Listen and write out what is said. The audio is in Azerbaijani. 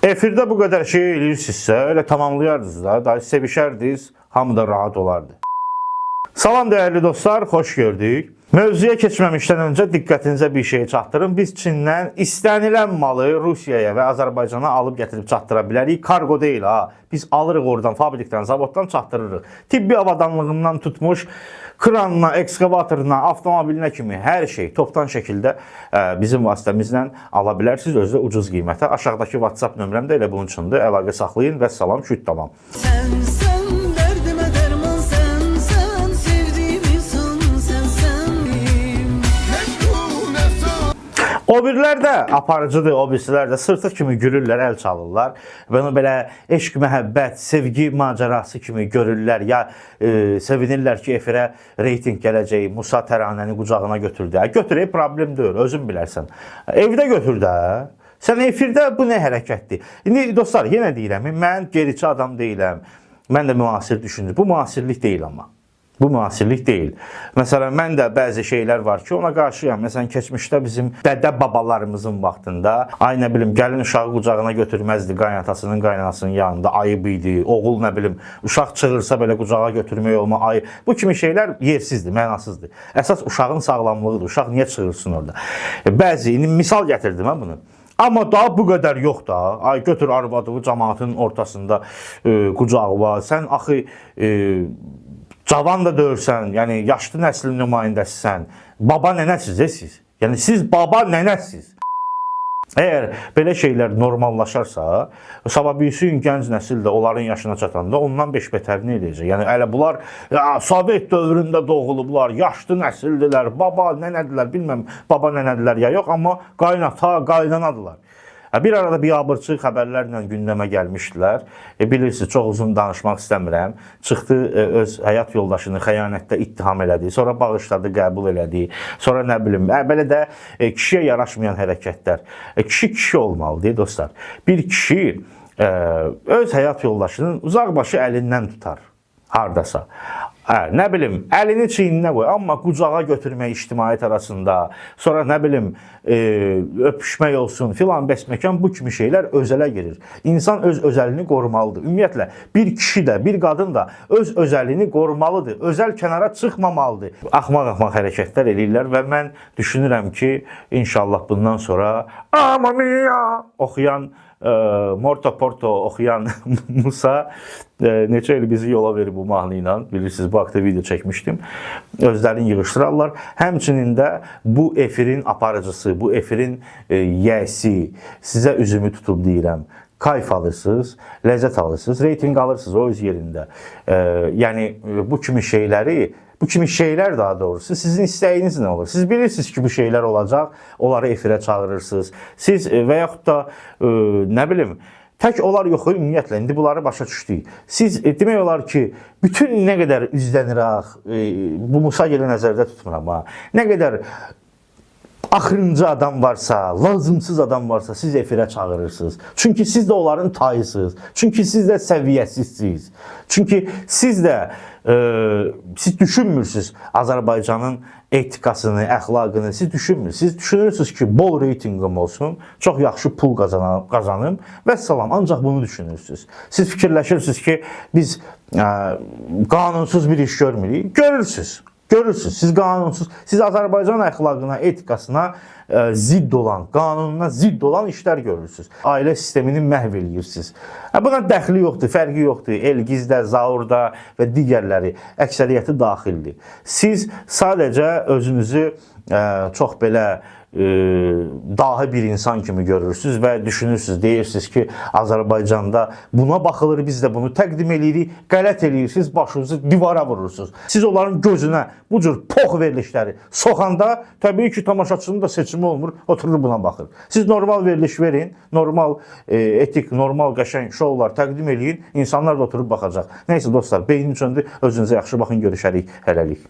Efirdə bu qədər şey eləyirsinizsə, elə tamamlayardınız da, daha sevişərdiniz, hamı da rahat olardı. Salam dəyərli dostlar, xoş gördük. Mövzuya keçməmişdən öncə diqqətinizə bir şey çatdırım. Biz Çindən istənilən malı Rusiyaya və Azərbaycana alıb gətirib çatdıra bilərik. Kargo deyil ha. Biz alırıq oradan, fabrikdən, zavoddan çatdırırıq. Tibbi avadanlığından tutmuş kranına, ekskavatoruna, avtomobilinə kimi hər şey topdan şəkildə bizim vasitəmizlə ala bilərsiniz, özü də ucuz qiymətə. Aşağıdakı WhatsApp nömrəm də elə bunun üçündür. Əlaqə saxlayın və salam, şüt tamam. Sen sen derdime derman sen sen sevdiğim insan sen sen. O birilər də aparıcıdır, o birisilər də sırtıq kimi gülürlər, əl çalırlar. Bunu belə eşq, məhəbbət, sevgi macərası kimi görürlər ya sevinirlər ki, efirə reytinq gələcək, Musa Təranəni qucağına götürdü. Hə, götür, problem deyil, özün bilərsən. Evdə götür də. Sən efirdə bu nə hərəkətdir? İndi dostlar, yenə deyirəm, mən geriçi adam deyiləm. Mən də müasir düşünürəm. Bu müasirlik deyil amma. Bu müasirlik deyil. Məsələn, mən də bəzi şeylər var ki, ona qarşıyam. Məsələn, keçmişdə bizim dədə babalarımızın vaxtında, ay nə bilim, gəlin uşağı qucağına götürməzdi qaynatasının, qaynanasının yanında, ayıb idi. Oğul nə bilim, uşaq çığırsa belə qucağa götürmək olma, ayıb. Bu kimi şeylər yersizdir, mənasızdır. Əsas uşağın sağlamlığıdır. Uşaq niyə çığırsın orada? Bəzi, indi misal gətirdim ha bunu. Amma daha bu qədər yox da. Ay götür arvadını cəmaatın ortasında qucaqla. Sən axı cavan da deyirsən, yəni yaşlı nəslin nümayəndəsisən. Baba nənəsiz siz. Yəni siz baba nənəsiz. Əgər belə şeylər normallaşarsa, sabah birisi gün gənc nəsil də onların yaşına çatanda ondan beş betərini eləyəcək. Yəni elə bunlar ya, Sovet dövründə doğulublar, yaşlı nəsildirlər, baba nənədirlər, bilməm baba nənədirlər ya yox, amma qaynata, qaynanadılar. Bir arada biabırçı xəbərlərlə gündəmə gəlmişdilər. Bilirsiniz, çox uzun danışmaq istəmirəm. Çıxdı öz həyat yoldaşını xəyanətdə ittiham elədi, sonra bağışladı, qəbul elədi. Sonra nə bilim, belə də kişiyə yaraşmayan hərəkətlər. Kişi kişi olmalıdır dostlar. Bir kişi öz həyat yoldaşının uzaqbaşı əlindən tutar hardasa. Hə, nə bilim, əlini çiyninə qoy, amma qucağa götürmək ictimaiyyət arasında, sonra nə bilim, öpüşmək olsun, filan bəsməkan bu kimi şeylər özələ girir. İnsan öz özəlini qorumalıdır. Ümumiyyətlə, bir kişi də, bir qadın da öz özəlini qorumalıdır. Özəl kənara çıxmamalıdır. Axmaq-axmaq hərəkətlər eləyirlər və mən düşünürəm ki, inşallah bundan sonra Mamma mia oxuyan Morto Porto oxuyan Musa neçə il bizi yola verib bu mahnı ilə. Bilirsiniz, bu haqda video çəkmişdim. Özlərini yığışdırarlar. Həmçinin də bu efirin aparıcısı, bu efirin yiyəsi, sizə üzümü tutub deyirəm. Kayf alırsınız, ləzzət alırsınız, reytinq alırsınız o öz yerində. Yəni bu kimi şeyləri, bu kimi şeylər daha doğrusu sizin istəyiniz nə olur? Siz bilirsiniz ki, bu şeylər olacaq, onları efirə çağırırsınız. Siz və yaxud da nə bilim, tək onlar yox, ümumiyyətlə indi bunları başa düşdük. Siz demək olar ki, bütün nə qədər üzlənirək, bu Musa Geli nəzərdə tutmuram ha. Nə qədər axırıncı adam varsa, lazımsız adam varsa siz efirə çağırırsınız. Çünki siz də onların tayısınız. Çünki siz də səviyyəsizsiniz. Çünki siz də siz düşünmürsünüz Azərbaycanın etikasını, əxlaqını, siz düşünmürsünüz. Siz düşünürsünüz ki, bol reytinqim olsun, çox yaxşı pul qazanım və salam. Ancaq bunu düşünürsünüz. Siz fikirləşirsiniz ki, biz qanunsuz bir iş görmürük. Görürsünüz. Görürsünüz, siz qanunsuz, siz Azərbaycan əxlaqına, etikasına zidd olan, qanununa zidd olan işlər görürsünüz. Ailə sistemini məhv eləyirsiniz. Buna dəxli yoxdur, fərqi yoxdur. Elgizdə, Zaurda və digərləri, əksəriyyəti daxildir. Siz sadəcə özünüzü çox belə dahi bir insan kimi görürsünüz və düşünürsünüz, deyirsiniz ki, Azərbaycanda buna baxılır, biz də bunu təqdim eləyirik, qələt eləyirsiniz, başınızı divara vurursunuz. Siz onların gözünə bu cür pox verilişləri soxanda, təbii ki, tamaşaçının da seçimi olmur, oturur buna baxır. Siz normal veriliş verin, normal etik, normal qəşəng şoular təqdim eləyin, insanlar da oturub baxacaq. Nəysə dostlar, beynim söndü, özünüzə yaxşı baxın, görüşərik hələlik.